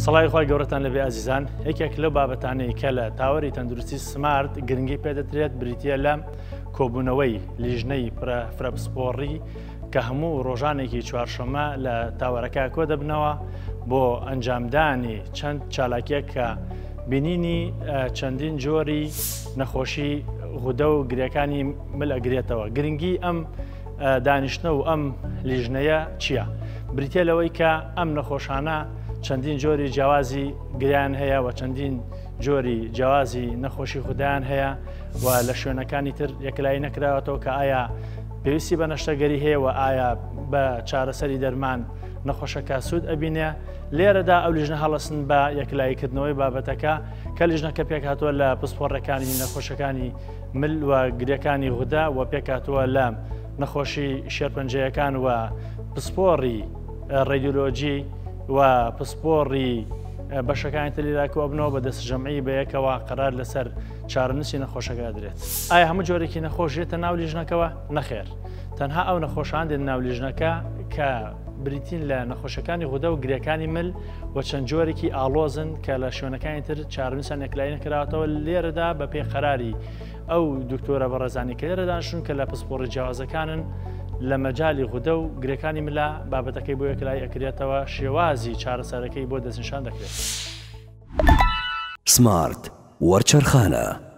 سڵاوی خوای گەورەتان لەبێ ئازیزان، یەکێک لەو بابەتانەی کە لە تاوەری تەندروستی سمارت گرنگی پێدەدرێت بریتییە لە کۆبوونەوەی لیژنەی فرەپسپۆڕی کە هەموو ڕۆژانێکی چوارشەممە لە تاوەرەکە کۆ دەبنەوە بۆ ئەنجامدانی چەند چالاکیەک کە بینینی چەندین جۆری نەخۆشی غودە و گرێکانی مل ئەگرێتەوە. گرنگی ئەم دانیشتنە و ئەم لیژنەیە چییە؟ بریتە لەوەی کە ئەم نەخۆشانە چەندین جۆری جیاوازی گریان هەیە و چەندین جۆری جیاوازی نەخۆشی خودیان هەیە و لە شوێنەکانی تر یەکلایی نەکراوەتەوە کە ئایا پێویستی بە نەشتەگەری هەیە و ئایا بە چارەسەری دەرمان نەخۆشەکە سوود ئەبینێ. لێرەدا ئەو لیژنە هەڵەسن بە یەکلاییکردنەوەی بابەتەکە کە لیژنەکە پێکهاتووە لە پسپۆڕەکانی نەخۆشەکانی مل و گرێکانی غودە و پێکهاتووە لە نەخۆشی شێرپەنجەیەکان و پسپۆڕی ڕادیۆلۆجی و پسپۆڕی بەشەکانی تر لێرا کۆبنەوە بە دەستجەمعی بەیەکەوە قەرار لەسەر چارەنووسی نەخۆشەکە ئەدرێت. ئایا هەموو جۆرێکی نەخۆش دێتە ناو لیژنەکەوە؟ نەخێر، تەنها ئەو نەخۆشان دێن ناو لیژنەکە کە بریتین لە نەخۆشەکانی غودە و گرێکانی مل و چەند جۆرێکی ئاڵۆزن کە لە شوێنەکانی تر چارەنووسیان یەکلایی نەکراوەتەوە. لێرەدا بەپێی قەراری ئەو دکتۆرە بەڕێزانی کە لێرە دانیشتوون کە لە پسپۆڕی جیاوازەکانن لە مەجالی غودە و گرێکانی ملا بابەتەکەی بۆ یەکلایی ئەکرێتەوە، شێوازی چارەسەرەکەی بۆ دەستنیشان دەکرێت. سمارت وەرچەرخانە.